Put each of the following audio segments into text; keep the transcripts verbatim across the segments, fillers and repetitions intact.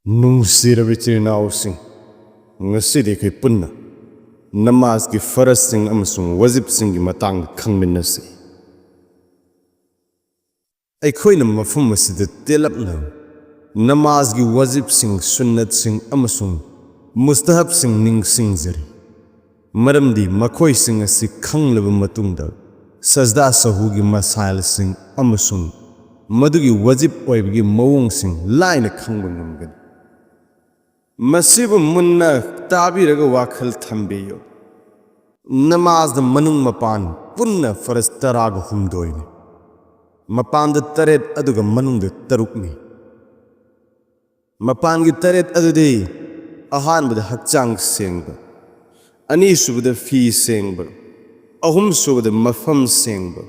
ꯅꯨꯡꯁꯤꯔꯕ ꯏꯆꯤꯜ ꯏꯅꯥꯎꯁꯤꯡ, ꯉꯁꯤꯗꯤ ꯑꯩꯈꯣꯏ ꯄꯨꯟꯅ ꯅꯃꯥꯖꯒꯤ ꯐꯔꯖꯁꯤꯡ ꯑꯃꯁꯨꯡ ꯋꯥꯖꯤꯕꯁꯤꯡꯒꯤ ꯃꯇꯥꯡꯗ ꯈꯪꯃꯤꯟꯅꯁꯤ꯫ ꯑꯩꯈꯣꯏꯅ ꯃꯐꯝ ꯑꯁꯤꯗ ꯇꯦꯜꯂꯞꯅ ꯅꯃꯥꯖꯒꯤ ꯋꯥꯖꯤꯕꯁꯤꯡ, ꯁꯨꯟꯅꯠꯁꯤꯡ ꯑꯃꯁꯨꯡ ꯃꯨꯁꯇꯍꯕꯁꯤꯡ ꯅꯤꯡꯁꯤꯡꯖꯔꯤ, ꯃꯔꯝꯗꯤ ꯃꯈꯣꯏꯁꯤꯡ ꯑꯁꯤ ꯈꯪꯂꯕ ꯃꯇꯨꯡꯗ ꯁꯖꯗꯥ ꯁꯍꯨꯒꯤ ꯃꯁꯥꯏꯜꯁꯤꯡ ꯑꯃꯁꯨꯡ ꯃꯗꯨꯒꯤ ꯋꯥꯖꯤꯕ ꯑꯣꯏꯕꯒꯤ ꯃꯑꯣꯡꯁꯤꯡ ꯂꯥꯏꯅ ꯈꯪꯕ ꯉꯝꯒꯅꯤ꯫ ꯃꯁꯤꯕꯨ ꯃꯨꯟꯅ ꯇꯥꯕꯤꯔꯒ ꯋꯥꯈꯜ ꯊꯝꯕꯤꯌꯨ꯫ ꯅꯃꯥꯖꯗ ꯃꯅꯨꯡ ꯃꯄꯥꯟ ꯄꯨꯟꯅ ꯐꯔꯖ ꯇꯔꯥꯒ ꯍꯨꯝꯗꯣꯏꯅꯤ꯫ ꯃꯄꯥꯟꯗ ꯇꯔꯦꯠ ꯑꯗꯨꯒ ꯃꯅꯨꯡꯗ ꯇꯔꯨꯛꯅꯤ꯫ ꯃꯄꯥꯟꯒꯤ ꯇꯔꯦꯠ ꯑꯗꯨꯗꯤ: ꯑꯍꯥꯟꯕꯗ ꯍꯛꯆꯥꯡ ꯁꯦꯡꯕ, ꯑꯅꯤꯁꯨꯕꯗ ꯐꯤ ꯁꯦꯡꯕ, ꯑꯍꯨꯝꯁꯨꯕꯗ ꯃꯐꯝ ꯁꯦꯡꯕ,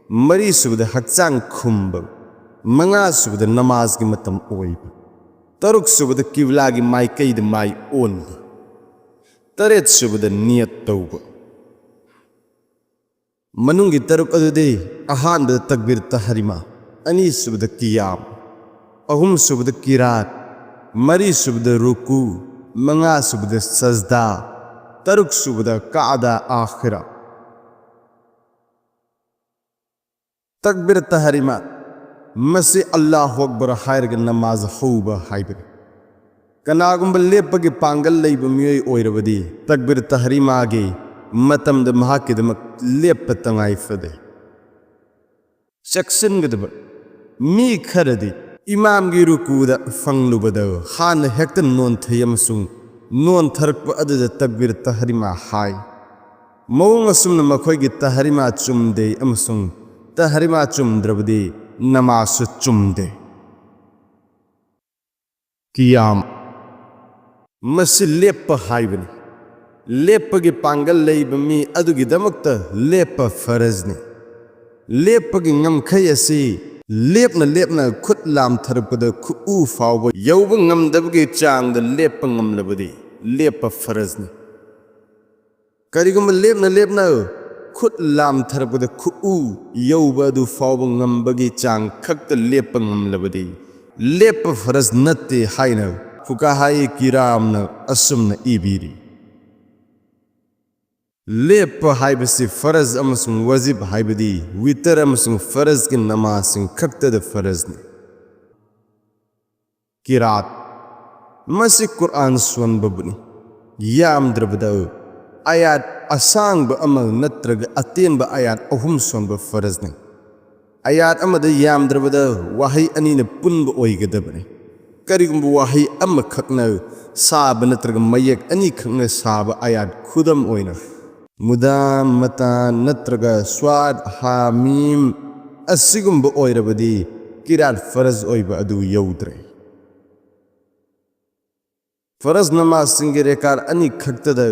ꯃꯔꯤꯁꯨꯕꯗ ꯍꯛꯆꯥꯡ ꯈꯨꯝꯕ, ꯃꯉꯥꯁꯨꯕꯗ ꯅꯃꯥꯖꯒꯤ ꯃꯇꯝ ꯑꯣꯏꯕ, ꯇꯔꯨꯛꯁꯨꯕꯗ ꯀꯤꯕ꯭ꯂꯥꯒꯤ ꯃꯥꯏꯀꯩꯗ ꯃꯥꯏ ꯑꯣꯟꯕ, ꯇꯔꯦꯠꯁꯨꯕꯗ ꯅꯤꯌꯠ ꯇꯧꯕ꯫ ꯃꯅꯨꯡꯒꯤ ꯇꯔꯨꯛ ꯑꯗꯨꯗꯤ: ꯑꯍꯥꯟꯕꯗ ꯇꯛꯕꯤꯔ ꯇꯍꯔꯤꯃꯥ, ꯑꯅꯤꯁꯨꯕꯗ ꯀꯤꯌꯥꯝ, ꯑꯍꯨꯝꯁꯨꯕꯗ ꯀꯤꯔꯥꯠ, ꯃꯔꯤꯁꯨꯕꯗ ꯔꯨꯀꯨ, ꯃꯉꯥꯁꯨꯕꯗ ꯁꯖꯗꯥ, ꯇꯔꯨꯛꯁꯨꯕꯗ ꯀꯥꯗꯥ ꯑꯥꯈꯤꯔꯥ꯫ ꯇꯛꯕꯤꯔ ꯇꯍꯔꯤꯃꯥ, ꯃꯁꯤ ꯑꯜꯂꯥꯍꯨ ꯑꯛꯕꯔ ꯍꯥꯏꯔꯒ ꯅꯃꯥꯖ ꯍꯧꯕ ꯍꯥꯏꯕꯅꯤ꯫ ꯀꯅꯥꯒꯨꯝꯕ ꯂꯦꯞꯄꯒꯤ ꯄꯥꯡꯒꯜ ꯂꯩꯕ ꯃꯤꯑꯣꯏ ꯑꯣꯏꯔꯕꯗꯤ ꯇꯛꯕꯤꯔ ꯇꯍꯔꯤꯃꯥꯒꯤ ꯃꯇꯝꯗ ꯃꯍꯥꯛꯀꯤꯗꯃꯛ ꯂꯦꯞꯄ ꯇꯉꯥꯏ ꯐꯗꯦ꯫ ꯆꯦꯛꯁꯤꯟꯒꯗꯕ: ꯃꯤ ꯈꯔꯗꯤ ꯏꯃꯥꯝꯒꯤ ꯔꯨꯀꯨꯗ ꯐꯪꯂꯨꯕꯗ ꯍꯥꯟꯅ ꯍꯦꯛꯇ ꯅꯣꯟꯊꯩ ꯑꯃꯁꯨꯡ ꯅꯣꯟꯊꯔꯛꯄ ꯑꯗꯨꯗ ꯇꯛꯕꯤꯔ ꯇꯍꯔꯤꯃꯥ ꯍꯥꯏ꯫ ꯃꯑꯣꯡ ꯑꯁꯨꯝꯅ ꯃꯈꯣꯏꯒꯤ ꯇꯍꯔꯤꯃꯥ ꯆꯨꯝꯗꯦ ꯑꯃꯁꯨꯡ ꯇꯍꯔꯤꯃꯥ ꯆꯨꯝꯗ꯭ꯔꯕꯗꯤ ꯅꯃꯥꯖꯁꯨ ꯆꯨꯝꯗꯦ꯫ ꯀꯤꯌꯥꯝ, ꯃꯁꯤ ꯂꯦꯞꯄ ꯍꯥꯏꯕꯅꯤ꯫ ꯂꯦꯞꯄꯒꯤ ꯄꯥꯡꯒꯜ ꯂꯩꯕ ꯃꯤ ꯑꯗꯨꯒꯤꯗꯃꯛꯇ ꯂꯦꯞꯄ ꯐꯔꯖꯅꯤ꯫ ꯂꯦꯞꯄꯒꯤ ꯉꯝꯈꯩ ꯑꯁꯤ ꯂꯦꯞꯅ ꯂꯦꯞꯅ ꯈꯨꯠ ꯂꯥꯝꯊꯔꯛꯄꯗ ꯈꯨꯎ ꯐꯥꯎꯕ ꯌꯧꯕ ꯉꯝꯗꯕꯒꯤ ꯆꯥꯡꯗ ꯂꯦꯞꯄ ꯉꯝꯂꯕꯗꯤ ꯂꯦꯞꯄ ꯐꯔꯖꯅꯤ꯫ ꯀꯔꯤꯒꯨꯝꯕ ꯂꯦꯞꯅ ꯂꯦꯞꯅ ꯈꯨꯠ ꯂꯥꯝꯊꯔꯛꯄꯗ ꯈꯨꯎ ꯌꯧꯕ ꯑꯗꯨ ꯐꯥꯎꯕ ꯉꯝꯕꯒꯤ ꯆꯥꯡ ꯈꯛꯇ ꯂꯦꯞꯄ ꯉꯝꯂꯕꯗꯤ ꯂꯦꯞꯄ ꯐꯔꯖ ꯅꯠꯇꯦ ꯍꯥꯏꯅ ꯐꯨꯀꯥꯍꯥꯏ ꯀꯤꯔꯥꯝꯅ ꯑꯁꯨꯝꯅ ꯏꯕꯤꯔꯤ꯫ ꯂꯦꯞꯄ ꯍꯥꯏꯕꯁꯤ ꯐꯔꯖ ꯑꯃꯁꯨꯡ ꯋꯥꯖꯤꯕ, ꯍꯥꯏꯕꯗꯤ ꯋꯤꯇꯔ ꯑꯃꯁꯨꯡ ꯐꯔꯖꯒꯤ ꯅꯃꯥꯖꯁꯤꯡ ꯈꯛꯇꯗ ꯐꯔꯖꯅꯤ꯫ ꯀꯤꯔꯥꯠ, ꯃꯁꯤ ꯀꯨꯔꯑꯥꯟ ꯁꯣꯟꯕꯕꯨꯅꯤ꯫ ꯌꯥꯝꯗ꯭ꯔꯕꯗ ꯑꯌꯥꯠ ꯑꯁꯥꯡꯕ ꯑꯃ ꯅꯠꯇ꯭ꯔꯒ ꯑꯇꯦꯟꯕ ꯑꯌꯥꯠ ꯑꯍꯨꯝ ꯁꯣꯟꯕ ꯐꯔꯖꯅꯤ꯫ ꯑꯌꯥꯠ ꯑꯃꯗ ꯌꯥꯝꯗ꯭ꯔꯕꯗ ꯋꯥꯍꯩ ꯑꯅꯤꯅ ꯄꯨꯟꯕ ꯑꯣꯏꯒꯗꯕꯅꯤ꯫ ꯀꯔꯤꯒꯨꯝꯕ ꯋꯥꯍꯩ ꯑꯃꯈꯛꯅ ꯁꯥꯕ ꯅꯠꯇ꯭ꯔꯒ ꯃꯌꯦꯛ ꯑꯅꯤꯈꯛꯅ ꯁꯥꯕ ꯑꯌꯥꯠ, ꯈꯨꯗꯝ ꯑꯣꯏꯅ, ꯃꯨꯗꯥ, ꯃꯇꯥ ꯅꯠꯇ꯭ꯔꯒ ꯁ꯭ꯋꯥꯗ, ꯍꯥ, ꯃꯤꯝ ꯑꯁꯤꯒꯨꯝꯕ ꯑꯣꯏꯔꯕꯗꯤ ꯀꯤꯔꯥꯠ ꯐꯔꯖ ꯑꯣꯏꯕ ꯑꯗꯨ ꯌꯧꯗ꯭ꯔꯦ꯫ ꯐꯔꯖ ꯅꯃꯥꯖꯁꯤꯡꯒꯤ ꯔꯦꯀꯥꯠ ꯑꯅꯤ ꯈꯛꯇꯗ,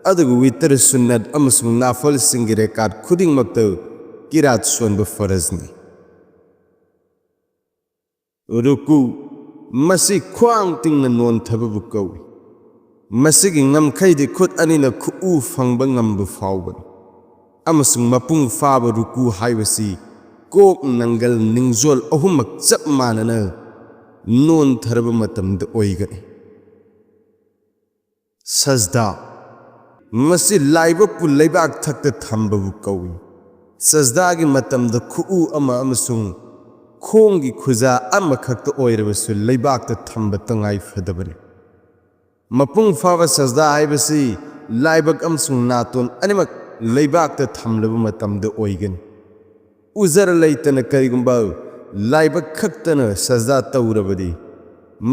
ꯑꯗꯨꯒ ꯋꯤꯇꯔ, ꯁꯨꯟꯅꯠ ꯑꯃꯁꯨꯡ ꯅꯥꯐꯜꯁꯤꯡꯒꯤ ꯔꯦꯀꯥꯠ ꯈꯨꯗꯤꯡꯃꯛꯇ ꯀꯤꯔꯥꯠ ꯁꯣꯟꯕ ꯐꯔꯖꯅꯤ꯫ ꯔꯨꯀꯨ, ꯃꯁꯤ ꯈ꯭ꯋꯥꯡ ꯇꯤꯡꯅ ꯅꯣꯟꯊꯕꯕꯨ ꯀꯧꯏ꯫ ꯃꯁꯤꯒꯤ ꯉꯝꯈꯩꯗꯤ ꯈꯨꯠ ꯑꯅꯤꯅ ꯈꯨꯎ ꯐꯪꯕ ꯉꯝꯕ ꯐꯥꯎꯕꯅꯤ꯫ ꯑꯃꯁꯨꯡ ꯃꯄꯨꯡ ꯐꯥꯕ ꯔꯨꯀꯨ ꯍꯥꯏꯕꯁꯤ ꯀꯣꯛ, ꯅꯪꯒꯜ, ꯅꯤꯡꯖꯣꯜ ꯑꯍꯨꯝꯃꯛ ꯆꯞ ꯃꯥꯟꯅꯅ ꯅꯣꯟꯊꯔꯕ ꯃꯇꯝꯗ ꯑꯣꯏꯒꯅꯤ꯫ ꯁꯖꯗꯥ, ꯃꯁꯤ ꯂꯥꯏꯕꯛꯄꯨ ꯂꯩꯕꯥꯛ ꯊꯛꯇ ꯊꯝꯕꯕꯨ ꯀꯧꯏ꯫ ꯁꯖꯗꯥꯒꯤ ꯃꯇꯝꯗ ꯈꯨꯎ ꯑꯃ ꯑꯃꯁꯨꯡ ꯈꯣꯡꯒꯤ ꯈꯨꯖꯥ ꯑꯃꯈꯛꯇ ꯑꯣꯏꯔꯕꯁꯨ ꯂꯩꯕꯥꯛꯇ ꯊꯝꯕ ꯇꯉꯥꯏ ꯐꯗꯕꯅꯤ꯫ ꯃꯄꯨꯡ ꯐꯥꯕ ꯁꯖꯗꯥ ꯍꯥꯏꯕꯁꯤ ꯂꯥꯏꯕꯛ ꯑꯃꯁꯨꯡ ꯅꯥꯇꯣꯟ ꯑꯅꯤꯃꯛ ꯂꯩꯕꯥꯛꯇ ꯊꯝꯂꯕ ꯃꯇꯝꯗ ꯑꯣꯏꯒꯅꯤ꯫ ꯎꯖꯔ ꯂꯩꯇꯅ ꯀꯔꯤꯒꯨꯝꯕ ꯂꯥꯏꯕꯛ ꯈꯛꯇꯅ ꯁꯖꯗꯥ ꯇꯧꯔꯕꯗꯤ,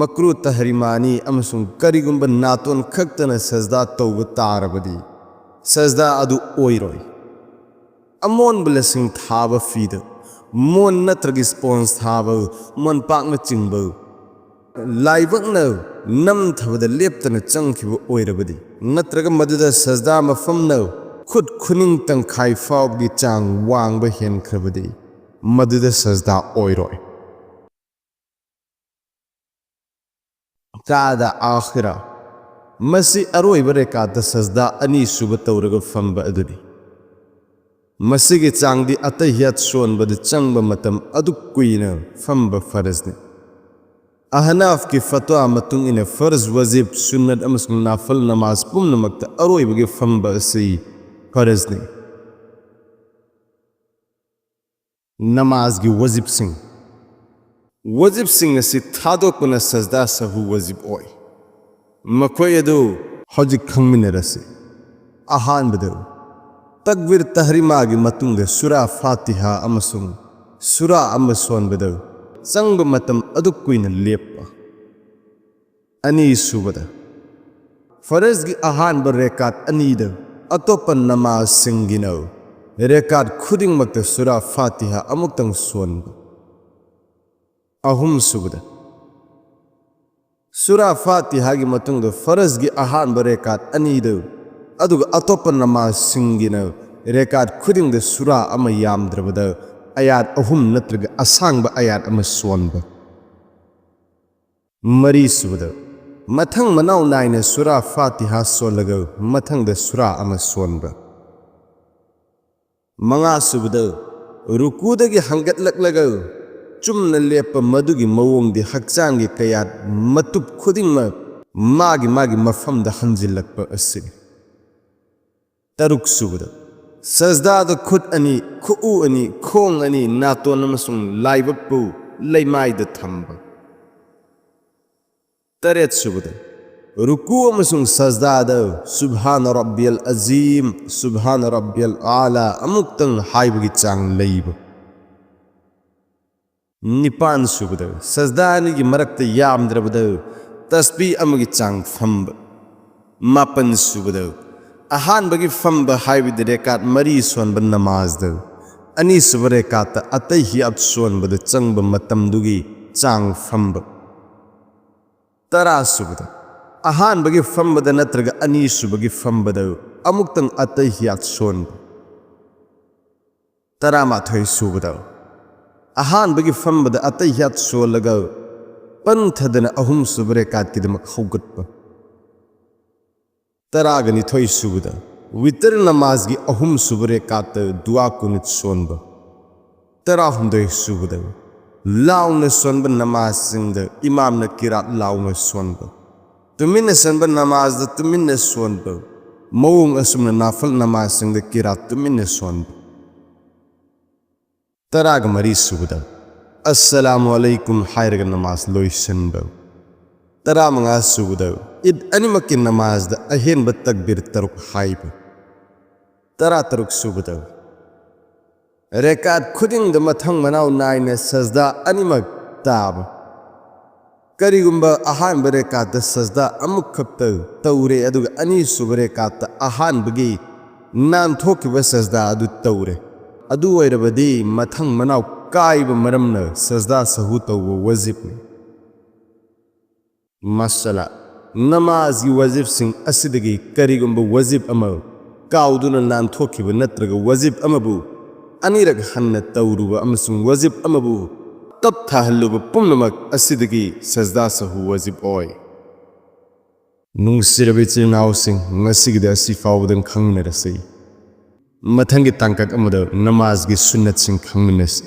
ꯃꯀ꯭ꯔꯨ ꯇꯍꯔꯤꯃꯥꯅꯤ, ꯑꯃꯁꯨꯡ ꯀꯔꯤꯒꯨꯝꯕ ꯅꯥꯇꯣꯟ ꯈꯛꯇꯅ ꯁꯖꯗꯥ ꯇꯧꯕ ꯇꯥꯔꯕꯗꯤ, ꯁꯖꯗꯥ ꯑꯗꯨ ꯑꯣꯏꯔꯣꯏ꯫ ꯑꯃꯣꯟꯕ ꯂꯁꯤꯡ ꯊꯥꯕ ꯐꯤꯗ, ꯃꯣꯟ ꯅꯠꯇ꯭ꯔꯒ ꯁ꯭ꯄꯣꯟꯖ ꯊꯥꯕ ꯃꯣꯟꯄꯥꯛꯅꯆꯤꯡꯕ, ꯂꯥꯏꯕꯛꯅ ꯅꯝꯊꯕꯗ ꯂꯦꯞꯇꯅ ꯆꯪꯈꯤꯕ ꯑꯣꯏꯔꯕꯗꯤ, ꯅꯠꯇ꯭ꯔꯒ ꯃꯗꯨꯗ ꯁꯖꯗꯥ ꯃꯐꯝꯅ ꯈꯨꯠ ꯈꯨꯅꯤꯡ ꯇꯪꯈꯥꯏ ꯐꯥꯎꯕꯒꯤ ꯆꯥꯡ ꯋꯥꯡꯕ ꯍꯦꯟꯈ꯭ꯔꯕꯗꯤ, ꯃꯗꯨꯗ ꯁꯖꯗꯥ ꯑꯣꯏꯔꯣꯏ꯫ ꯀꯥꯗ ꯑꯥꯈꯤꯔꯥ, ꯃꯁꯤ ꯑꯔꯣꯏꯕ ꯔꯦꯀꯥꯠꯇ ꯁꯖꯗꯥ ꯑꯅꯤꯁꯨꯕ ꯇꯧꯔꯒ ꯐꯝꯕ ꯑꯗꯨꯅꯤ꯫ ꯃꯁꯤꯒꯤ ꯆꯥꯡꯗꯤ ꯑꯇꯍꯤꯌꯥꯠ ꯁꯣꯟꯕꯗ ꯆꯪꯕ ꯃꯇꯝ ꯑꯗꯨꯛ ꯀꯨꯏꯅ ꯐꯝꯕ ꯐꯔꯖꯅꯤ꯫ ꯑꯍꯅꯥꯐꯀꯤ ꯐꯇ꯭ꯋꯥ ꯃꯇꯨꯡ ꯏꯟꯅ ꯐꯔꯖ, ꯋꯥꯖꯤꯕ, ꯁꯨꯟꯅꯠ ꯑꯃꯁꯨꯡ ꯅꯥꯐꯜ ꯅꯃꯥꯖ ꯄꯨꯝꯅꯃꯛꯇ ꯑꯔꯣꯏꯕꯒꯤ ꯐꯝꯕ ꯑꯁꯤ ꯐꯔꯖꯅꯤ꯫ ꯅꯃꯥꯖꯒꯤ ꯋꯥꯖꯤꯕꯁꯤꯡ꯫ ꯋꯥꯖꯤꯕꯁꯤꯡ ꯑꯁꯤ ꯊꯥꯗꯣꯛꯄꯅ ꯁꯖꯗꯥ ꯁꯍꯨ ꯋꯥꯖꯤꯕ ꯑꯣꯏ꯫ ꯃꯈꯣꯏ ꯑꯗꯨ ꯍꯧꯖꯤꯛ ꯈꯪꯃꯤꯟꯅꯔꯁꯤ꯫ ꯑꯍꯥꯟꯕꯗ, ꯇꯛꯕꯤꯔ ꯇꯍꯔꯤꯃꯥꯒꯤ ꯃꯇꯨꯡꯗ ꯁꯨꯔꯥ ꯐꯥꯇꯤꯍꯥ ꯑꯃꯁꯨꯡ ꯁꯨꯔꯥ ꯑꯃ ꯁꯣꯟꯕꯗ ꯆꯪꯕ ꯃꯇꯝ ꯑꯗꯨꯛ ꯀꯨꯏꯅ ꯂꯦꯞꯄ꯫ ꯑꯅꯤꯁꯨꯕꯗ, ꯐꯔꯖꯒꯤ ꯑꯍꯥꯟꯕ ꯔꯦꯀꯥꯠ ꯑꯅꯤꯗ ꯑꯇꯣꯞꯄ ꯅꯃꯥꯖꯁꯤꯡꯒꯤꯅ ꯔꯦꯀꯥꯠ ꯈꯨꯗꯤꯡꯃꯛꯇ ꯁꯨꯔꯥ ꯐꯥꯇꯤꯍꯥ ꯑꯃꯨꯛꯇꯪ ꯁꯣꯟꯕ꯫ ꯑꯍꯨꯝꯁꯨꯕꯗ, ꯁꯨꯔꯥ ꯐꯥꯇꯤꯍꯥꯒꯤ ꯃꯇꯨꯡꯗ ꯐꯔꯖꯒꯤ ꯑꯍꯥꯟꯕ ꯔꯦꯀꯥꯠ ꯑꯅꯤꯗ, ꯑꯗꯨꯒ ꯑꯇꯣꯞꯄ ꯅꯃꯥꯖꯁꯤꯡꯒꯤꯅ ꯔꯦꯀꯥꯠ ꯈꯨꯗꯤꯡꯗ ꯁꯨꯔꯥ ꯑꯃ, ꯌꯥꯝꯗ꯭ꯔꯕꯗ ꯑꯌꯥꯠ ꯑꯍꯨꯝ ꯅꯠꯇ꯭ꯔꯒ ꯑꯁꯥꯡꯕ ꯑꯌꯥꯠ ꯑꯃ ꯁꯣꯟꯕ꯫ ꯃꯔꯤꯁꯨꯕꯗ, ꯃꯊꯪ ꯃꯅꯥꯎ ꯅꯥꯏꯅ ꯁꯨꯔꯥ ꯐꯥꯇꯤꯍꯥ ꯁꯣꯜꯂꯒ ꯃꯊꯪꯗ ꯁꯨꯔꯥ ꯑꯃ ꯁꯣꯟꯕ꯫ ꯃꯉꯥꯁꯨꯕꯗ, ꯔꯨꯀꯨꯗꯒꯤ ꯍꯪꯒꯠꯂꯛꯂꯒ ꯆꯨꯝꯅ ꯂꯦꯞꯄ ꯃꯗꯨꯒꯤ ꯃꯑꯣꯡꯗꯤ ꯍꯛꯆꯥꯡꯒꯤ ꯀꯌꯥꯠ ꯃꯇꯨꯞ ꯈꯨꯗꯤꯡꯃꯛ ꯃꯥꯒꯤ ꯃꯥꯒꯤ ꯃꯐꯝꯗ ꯍꯟꯖꯤꯜꯂꯛꯄ ꯑꯁꯤꯅꯤ꯫ ꯇꯔꯨꯛꯁꯨꯕꯗ, ꯁꯖꯗꯥꯗ ꯈꯨꯠ ꯑꯅꯤ, ꯈꯨꯎ ꯑꯅꯤ, ꯈꯣꯡ ꯑꯅꯤ, ꯅꯥꯇꯣꯟ ꯑꯃꯁꯨꯡ ꯂꯥꯏꯕꯛꯄꯨ ꯂꯩꯃꯥꯏꯗ ꯊꯝꯕ꯫ ꯇꯔꯦꯠꯁꯨꯕꯗ, ꯔꯨꯀꯨ ꯑꯃꯁꯨꯡ ꯁꯖꯗꯥꯗ ꯁꯨꯕꯍꯥꯅ ꯔꯕꯤꯌꯜ ꯑꯖꯤꯝ, ꯁꯨꯕꯍꯥꯅ ꯔꯕꯤꯌꯜ ꯑꯥꯂꯥ ꯑꯃꯨꯛꯇꯪ ꯍꯥꯏꯕꯒꯤ ꯆꯥꯡ ꯂꯩꯕ꯫ ꯅꯤꯄꯥꯟꯁꯨꯕꯗ, ꯁꯖꯗꯥ ꯑꯅꯤꯒꯤ ꯃꯔꯛꯇ ꯌꯥꯝꯗ꯭ꯔꯕꯗ ꯇꯁꯕꯤ ꯑꯃꯒꯤ ꯆꯥꯡ ꯐꯝꯕ꯫ ꯃꯥꯄꯟꯁꯨꯕꯗ, ꯑꯍꯥꯟꯕꯒꯤ ꯐꯝꯕ ꯍꯥꯏꯕꯗꯤ ꯔꯦꯀꯥꯠ ꯃꯔꯤ ꯁꯣꯟꯕ ꯅꯃꯥꯖꯗ ꯑꯅꯤꯁꯨꯕ ꯔꯦꯀꯥꯠꯇ ꯑꯇꯩꯍꯤꯌꯥꯠ ꯁꯣꯟꯕꯗ ꯆꯪꯕ ꯃꯇꯝꯗꯨꯒꯤ ꯆꯥꯡ ꯐꯝꯕ꯫ ꯇꯔꯥꯁꯨꯕꯗ, ꯑꯍꯥꯟꯕꯒꯤ ꯐꯝꯕꯗ ꯅꯠꯇ꯭ꯔꯒ ꯑꯅꯤꯁꯨꯕꯒꯤ ꯐꯝꯕꯗ ꯑꯃꯨꯛꯇꯪ ꯑꯇꯩꯍꯤꯌꯥꯠ ꯁꯣꯟꯕ꯫ ꯇꯔꯥꯃꯥꯊꯣꯏꯁꯨꯕꯗ, ꯑꯍꯥꯟꯕꯒꯤ ꯐꯝꯕꯗ ꯑꯇꯩꯍꯤꯌꯥꯠ ꯁꯣꯜꯂꯒ ꯄꯟꯊꯗꯅ ꯑꯍꯨꯝꯁꯨꯕ ꯔꯦꯀꯥꯠꯀꯤꯗꯃꯛ ꯍꯧꯒꯠꯄ꯫ ꯇꯔꯥꯒ ꯅꯤꯊꯣꯏꯁꯨꯕꯗ, ꯋꯤꯇꯔ ꯅꯃꯥꯖꯒꯤ ꯑꯍꯨꯝꯁꯨꯕ ꯔꯦꯀꯥꯠꯇ ꯗꯨꯋꯥ ꯀꯨꯅꯨꯠ ꯁꯣꯟꯕ꯫ ꯇꯔꯥꯍꯨꯝꯗꯣꯏꯁꯨꯕꯗ, ꯂꯥꯎꯅ ꯁꯣꯟꯕ ꯅꯃꯥꯖꯁꯤꯡꯗ ꯏꯃꯥꯝꯅ ꯀꯤꯔꯥꯠ ꯂꯥꯎꯅ ꯁꯣꯟꯕ, ꯇꯨꯃꯤꯟꯅ ꯁꯣꯟꯕ ꯅꯃꯥꯖꯗ ꯇꯨꯃꯤꯟꯅ ꯁꯣꯟꯕ, ꯃꯑꯣꯡ ꯑꯁꯨꯝꯅ ꯅꯥꯐꯜ ꯅꯃꯥꯖꯁꯤꯡꯗ ꯀꯤꯔꯥꯠ ꯇꯨꯃꯤꯟꯅ ꯁꯣꯟꯕ꯫ ꯇꯔꯥꯒ ꯃꯔꯤ ꯁꯨꯕꯗ ꯑꯁꯂꯥꯃꯨ ꯑꯂꯩꯀꯨꯝ ꯍꯥꯏꯔꯒ ꯅꯃꯥꯖ ꯂꯣꯏꯁꯤꯟꯕ꯫ ꯇꯔꯥꯃꯉꯥ ꯁꯨꯕꯗ ꯏꯗ ꯑꯅꯤꯃꯛꯀꯤ ꯅꯃꯥꯖꯗ ꯑꯍꯦꯟꯕ ꯇꯛꯕꯤꯔ ꯇꯔꯨꯛ ꯍꯥꯏꯕ꯫ ꯇꯔꯥꯇꯔꯨꯛ ꯁꯨꯕꯗ ꯔꯦꯀꯥꯠ ꯈꯨꯗꯤꯡꯗ ꯃꯊꯪ ꯃꯅꯥꯎ ꯅꯥꯏꯅ ꯁꯖꯗꯥ ꯑꯅꯤꯃꯛ ꯇꯥꯕ꯫ ꯀꯔꯤꯒꯨꯝꯕ ꯑꯍꯥꯟꯕ ꯔꯦꯀꯥꯠꯇ ꯁꯖꯗꯥ ꯑꯃꯨꯛꯈꯛꯇ ꯇꯧꯔꯦ, ꯑꯗꯨꯒ ꯑꯅꯤꯁꯨꯕ ꯔꯦꯀꯥꯠꯇ ꯑꯍꯥꯟꯕꯒꯤ ꯅꯥꯟꯊꯣꯛꯈꯤꯕ ꯁꯖꯗꯥ ꯑꯗꯨ ꯇꯧꯔꯦ, ꯑꯗꯨ ꯑꯣꯏꯔꯕꯗꯤ ꯃꯊꯪ ꯃꯅꯥꯎ ꯀꯥꯏꯕ ꯃꯔꯝꯅ ꯁꯖꯗꯥ ꯁꯍꯨ ꯇꯧꯕ ꯋꯥꯖꯤꯕꯅꯤ꯫ ꯃꯁꯂꯥ, ꯅꯃꯥꯖꯒꯤ ꯋꯥꯖꯤꯕꯁꯤꯡ ꯑꯁꯤꯗꯒꯤ ꯀꯔꯤꯒꯨꯝꯕ ꯋꯥꯖꯤꯕ ꯑꯃ ꯀꯥꯎꯗꯨꯅ ꯅꯥꯟꯊꯣꯛꯈꯤꯕ ꯅꯠꯇ꯭ꯔꯒ ꯋꯥꯖꯤꯕ ꯑꯃꯕꯨ ꯑꯅꯤꯔꯛ ꯍꯟꯅ ꯇꯧꯔꯨꯕ ꯑꯃꯁꯨꯡ ꯋꯥꯖꯤꯕ ꯑꯃꯕꯨ ꯇꯞꯊꯥꯍꯜꯂꯨꯕ ꯄꯨꯝꯅꯃꯛ ꯑꯁꯤꯗꯒꯤ ꯁꯖꯗꯥ ꯁꯍꯨ ꯋꯥꯖꯤꯕ ꯑꯣꯏ꯫ ꯅꯨꯡꯁꯤꯔꯕ ꯏꯆꯤꯜ ꯏꯅꯥꯎꯁꯤꯡ, ꯉꯁꯤꯒꯤꯗꯤ ꯑꯁꯤ ꯐꯥꯎꯕꯗꯪ ꯈꯪꯃꯤꯟꯅꯔꯁꯤ꯫ ꯃꯊꯪꯒꯤ ꯇꯥꯡꯀꯛ ꯑꯃꯗ ꯅꯃꯥꯖꯒꯤ ꯁꯨꯟꯅꯠꯁꯤꯡ ꯈꯪꯃꯤꯟꯅꯁꯤ꯫